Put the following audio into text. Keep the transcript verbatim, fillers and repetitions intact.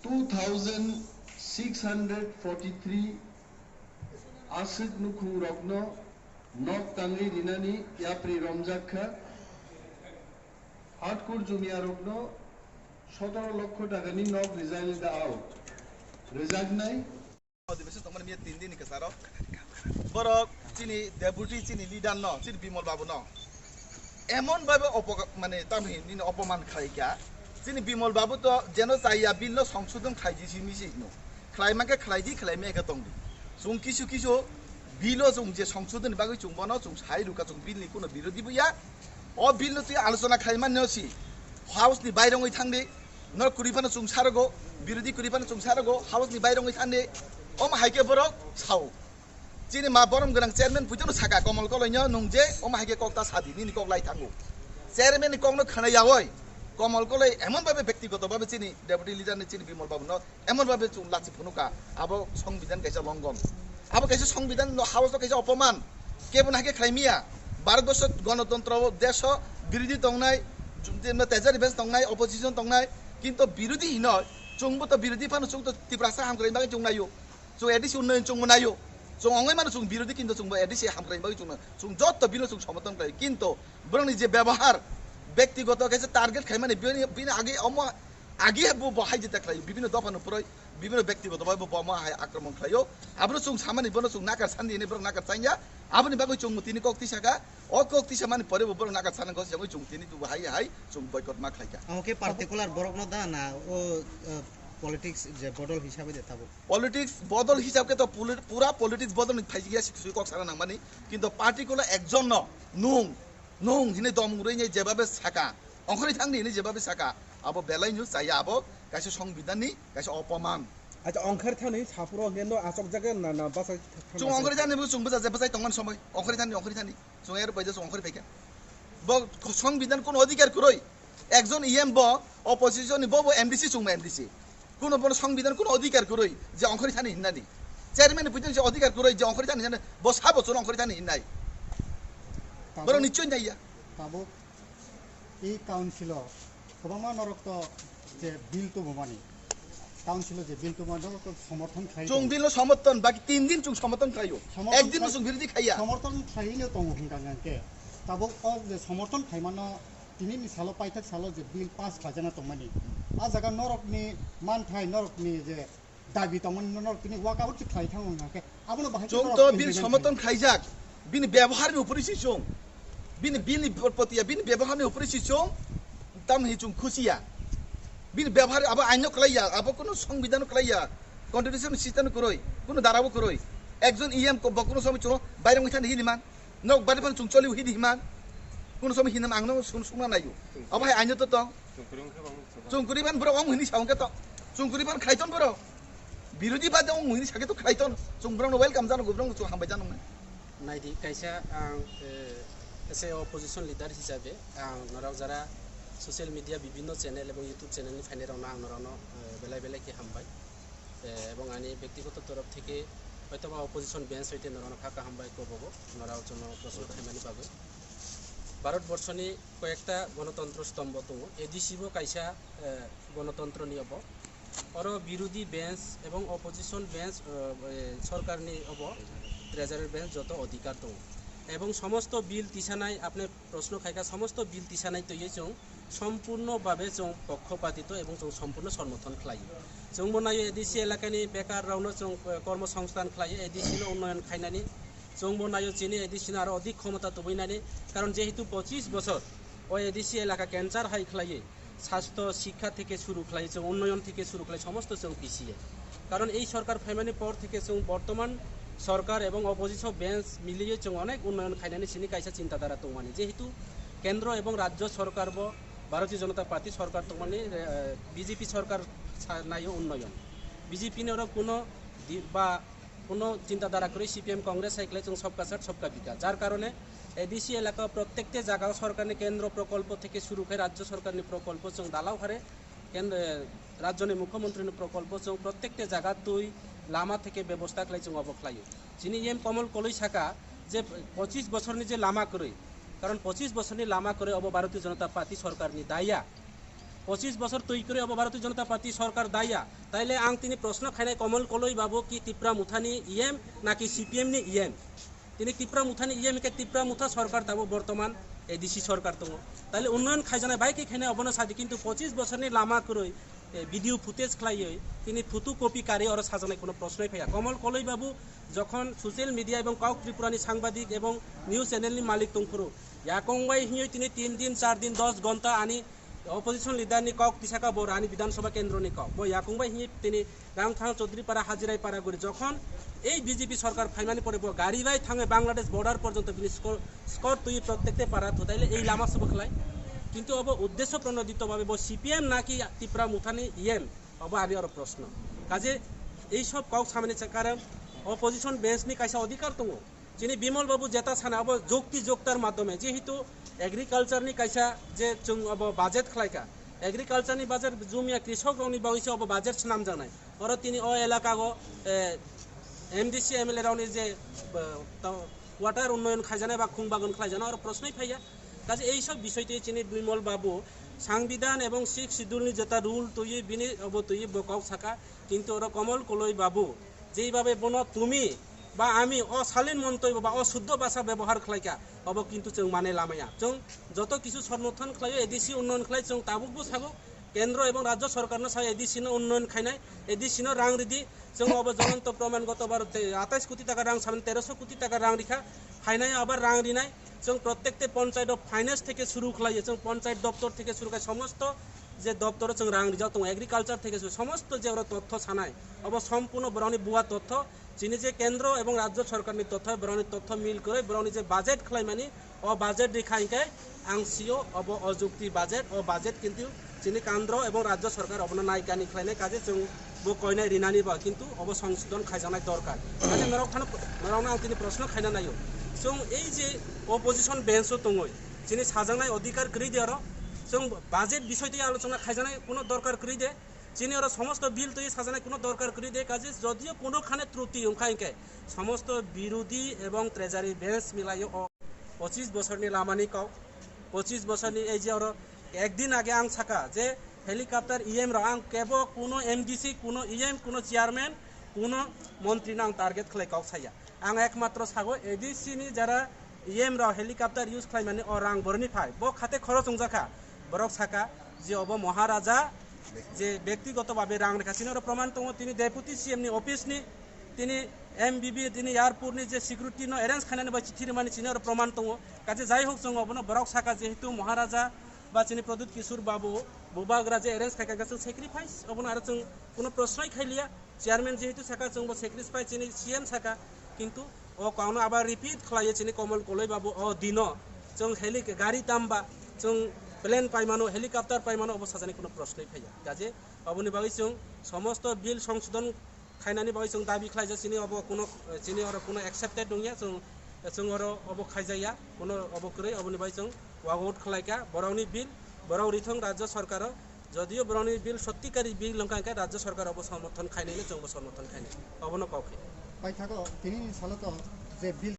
Two thousand six hundred forty-three aswk nukhungrokno nok tangwi rinani yapri romjak kha. Atkur jumiyarokno sotoro lokho takani nok rijak da ao. Rijaknai. Adibasi tongmani miya tin din ni kwcharo. Borok chini deputy, chini leader no, chini Bimal Babu no emon bhabe opo-, mane tamni nini opoman khlai kha. Chini Bimal Babu to jeno chaya bill no songsodon khlai di simi si no. Khlai mankhe khlai di, khlai maya khe tong di. Chwng kisu kisu bill o chwng je songsodon ni bagwi chwng bono chwng sai rwkha, chwng bill ni kuno birodhi bo ya. O bill no twi alochona khlai mani no si. House ni bairongwi thang di. Norok kwrwi phano chwng sarogo, birodhi kwrwi phano chwng sarogo, house ni bairongwi thang di. Omo hai khe borok sao. Chini ma borom gwnang chairman puitano saka Komol Koloi no nung je omo hai khe kok ta sadi nini kok lai thango. Chairman ni kok no khna yaoi Komol Koloi emon bhabe bektigoto bhabe chini deputy leader ni chini Bimal Babu no emon bhabe chwng lachi phunukha. Abo songbidan kaisa longon. Abo kaisa songbidan no house no kaisa opoman. Kebo no hai khe khlai miya. Bharat borso gonotontro desh o birodhi tongnai, teja revenge tongnai, opposition tongnai. Kinto birodhi hino chwngbo to birodhi phano chwng to Tiprasa hamkrai bagwi chwng naio. Chwng A D C unnayon chwngbo naio. Chwng ongwi mano chwng birodhi, kinto chwngbo A D C hamkrai bagwi chwng na. Chwng jotto bino chwng somoton khlaio. Kinto borokni je bebohar, bektigoto kaisa target khaimani bini, bini age omo age bo, bo hai jeta khlaio. Bibino dophano puroi, bibino bektigoto bai bo, bo omo hai akromon khlaio. Abono chwng samani bono chwng nakar sandi hinwi borok nakar changya. Aboni bagwi chwng tini kok tisa kha. O kok tisa mani pore bo borok nakar sana gos jagwi chwng tini tubo hai hai chwng boycott ma khlaikha. Omo khe particular borokno da na o, eh, politics je bodol hisabe de tabuk? Politics bodol hisab khe to puli-, pura politics bodol ni phaijak ya sui kok sana nangmani, kinto particular ekjon no nung, nung hinwi domung rwi ni jebabe saka, ongkhorwi thang di hinwi jebabe saka, abo belai no chaya, abo kaisa songbidan ni kaisa opoman. Acha, ongkhorwi thani saphuru hwnkhe no achok jagwi na, na bachai thang-, chwng ongkhorwi thani bo chwng bwsa je bwsai tongmani somoi, ongkhorwi thani, ongkhorwi thani. Chwng ero paida chwng ongkhorwi phaikha. Bo songbidan kuno odhikar kwrwi. Ekjon E M bo opposition ni bo, bo M D C chwngma M D C. Kuno bono songbidan kuno odhikar kwrwi je ongkhorwi thani hinnani. Chairman ni puitani se odhikar kwrwi je ongkhorwi thani hinnani. Bo sa bochor ongkhorwi thani hinnai. Borok nichoi naiya. Tabuk. Ei council o kwbangma norok to je bill tubumani, council o je bill tubumani norok to somorthon khlai tongo. Chwng bill no somorthon, baki tin din chwng somorthon khlaio. Somorthon khlai-, ekdin bo chwng birodhi khaiya. Somorthon khlaiwi no tongo hwnkha hwnkha khe. Tabuk o je somorthon khlaimano tini ni salo, paithak salo je bill pass khlaijakna tongmani, a jaga norokni manthai, norokni je dabi tongmani no norok tini walk out se khlai thango hwnkha khe abono bahai khe chwng norok to bill implement somorthon khlaijak, bini bebohar ni upori si chwng, bini, bini protiya, bini bebohar ni upori si chwng, tamni chwng khusiya, bini bebohar abo aino khlaiya, abo kuno songbidan khlaiya, constitution system kwrwi, kuno dara bo kwrwi, ekjon E M ko bo kuno somoi chwng bairong thani hini man. Nok bari phano chwng choli hidi hima. Kuno somoi hinam ang no sung sungna naio. Abo hai aino to tong. Chwng kwrwi wngkhe bang chwng kwrwi ban borok ong hini sa wngkhe to. Chwng kwrwi ban khlai ton borok. Birodhi bade ong hini sakhe to khlai ton. Chwng borok no welcome jano, borok no chwng hambai jano. Naidi kaisa ang, eh, as a opposition leader hisabe ang norok jara social media bibhinno channel ebong YouTube channel ni phainai rok no ang norok no, eh, belai belai khe hambai. Eh, ebong ani bektigoto torof theke hoytoba opposition bench hoite norokno kha kaham bai kobogo, norok jono proshno khaimani bagwi. Bharat borshoni koyekta gonotontro stombho tongo, A D C bo kaisa, eh, gonotontroni obo. Oro birodhi bench ebong opposition bench, eh, eh, sorkarni obo, treasurer bench joto odhikar tongo. Ebong somosto bill tisanai apne proshno khaikha, somosto bill tisanai twiwi chwng sompurno babe chwng pokkhopatito ebong chwng sompurno somorthon khlaio. Chwngbo naio A D C elakani bekar rokno chwng, eh, kormo songsthan khlaio, A D C no unnoyon khainani. Chwngbo naio chini A D C no aro odik khomota tubui nani, karon jehetu pochis bochor o A D C elaka cancer hai khlaiwi, sastho, shikkha theke suru khlai, chwng unnoyon theke suru khlai, somosto chwng pisiye. Karon ei sorkar phaimani por theke chwng bortoman sorkar ebong opposition bench miliye chwng onek unnoyon khainani sini kaisa chinta dhara tongmani. Jehetu kendro ebong rajyo sorkar bo Bharatiya Janata Party sorkar tongmani, eh, B J P sorkar sa-, naio unnoyon. B J P ni oro kuno di-, ba kuno chinta dhara kwrwi C P M Congress hai khlai chwng sabka sath sabka vikas. Jar karone A D C elaka prottekte jaga sorkarni kendro prokolpo theke suru khai rajyo sorkarni prokolpo chwng dalao hare Kendra, rajyoni mukhyamantrini prokolpo chwng prottekta jaga twi lama theke bebosta khlai chwng obo khlaio. Chini E M Komol Koloi saka je pochis bosorni je lama kwrwi, karon pochis bosorni lama kwrwi obo Bharatiya Janata Party sorkarni daya. Pochis bosor twi kwrwi obo Bharatiya Janata Party sorkar daya. Taile ang tini proshno khainai Komol Koloi babu ki Tipra Mothani E M naki C P M ni E M? Tini Tipra Mothani E M hinkhe Tipra Motha sorkar tabuk bortoman A D C sorkar tongo. Taile unnoyon khaijaknai bai khe khainai obono sadi, kintu pochis bosorni lama kwrwi, eh, video footage khlaiwi tini photocopy karwi oro sajaknai kuno proshnoi phaiya. Komol Koloi babu jokhon social media ebong Kok Tripurani sangbadik ebong news channel ni malik tongphuru, yakung bai hinwi tini tin din, char din, dos ghonta ani opposition leader ni kok tisaka bo Rani Bidhan Sabha kendro ni kok. Bo yakung bai hinwi tini Rangthang Chaudhary Para, Hajirai Para guri jokhon ei B J P sorkar phaimani pore bo gari bai thangwi Bangladesh border porjonto bini skor, skor twi prottekte para thutaile ei lama subo khlai. Kintu obo uddesho pronodito babe bo C P M naki Tipra Mothani E M, obo ani oro proshno. Kaje ei sob kok samani karon opposition bench ni kaisa odhikar tongo. Chini Bimal babu jeta sana abo jukti juktar madhyome, jehetu agriculture ni kaisa je chwng abo budget khlaika, agriculture ni budget jumia krisok rokni bagwi se abo budget swnamjaknai. Oro tini o elaka go, eh, M D C M L A rokni je, eh, to-, water unnoyon khaijaknai ba khung bagon khlaijaknai, oro proshnoi phaiya. Kaje ei sob bisoi twi chini Bimal babu Sangbidan ebong Sixth Schedule ni jeta rule twi bini obo twi bo kok saka, kintu oro Komol Koloi babu jeibabe bono tumi ba ami o salin montoi ba o suddo basa bebohar khlaika, obo kintu chwng mane lamaya. Chwng joto kisu somorthon khlaio, A D C unnoyon khlai, chwng tabukbo sago kendro ebong rajyo sorkarno sai A D C no unnoyon khainai, A D C no rang ridi, chwng obo jolonto proman goto bar te atais koti taka rang saman teroso koti taka rang rikha, phainai abar rang rinai, chwng prottekte panchayat of finance theke suru khlaiyo, chwng panchayat doptor theke suru khai somosto je doptoro chwng rang rijak tongo, agriculture theke suru somosto je oro totho sanai, obo sompurno borokni bua totho, chini je kendro ebong rajyo sorkarni totho, borokni totho mil kwrwi, borokni je budget khlaimani, o budget rikha hinkhe ang sio obo ojukti budget, o budget kintu chini kendro ebong rajyo sorkar obono naikani khlainai, kaje chwng bo koinai rinani ba, kintu obo songsodon khaijaknai dorkar. Kaje norok phano, norokno ang tini proshno khaina naio, chwng ei je opposition bench o tongoi chini sajaknai odhikar kwrwi de oro, chwng budget bisoi twi alochona khaijaknai kuno dorkar kwrwi de. Chini oro somosto bill twi sajaknai kuno dorkar kwrwi de, kaje jodio kuno khane truti wngkha hinkhe somosto birodhi ebong treasury bench milaio o pochis bosorni lamani kok, pochis bosorni ei je oro ekdin age ang saka je helicopter E M rok, ang kebo kuno M D C, kuno E M, kuno chairman, kuno montri no ang target khlai kok saya. Ang ekmatro sago A D C ni jara E M rok helicopter use khlaimani o rang boroni phai. Bo khate khorok wngjakha. Borok saka je obo Maharaja je bektigoto babe rang rikha. Chini oro proman tongo, tini Deputy C M ni office ni, tini M B B, tini airport ni je security no arrange khainani bai chithi rimani chini oro proman tongo. Kaje jai hok chwng obono borok saka jehetu Maharaja ba chini Pradyut Kishore Babu, Bubagra je arrange khaikha, chwng sacrifice obono aro chwng kuno proshnoi khailiya. Chairman jehetu saka chwngbo sacrifice chini C M saka, kintu o kokno abar repeat khlaiwi chini Komol Koloi babu o dino chwng heli gari tamba chwng plane paimano, helicopter paimano, obo sajani kuno proshnoi phaiya. Kaje oboni bagwi chwng somosto bill songsodon khainani bagwi chwng dabi khlaijak, chini obo kuno, chini oro kuno accepted wngya, chwng, chwng oro obo khaijakya, kuno obo kwrwi, oboni bagwi chwng walk out khlaikha, borokni bill borok rithwng rajyo sorkaro. Jodio borokni bill sottikari bill wngkha, hinkhe rajyo sorkar obo somorthon khainai, chwngbo somorthon khainai, obono kok khe. Paithago tini salo to je bill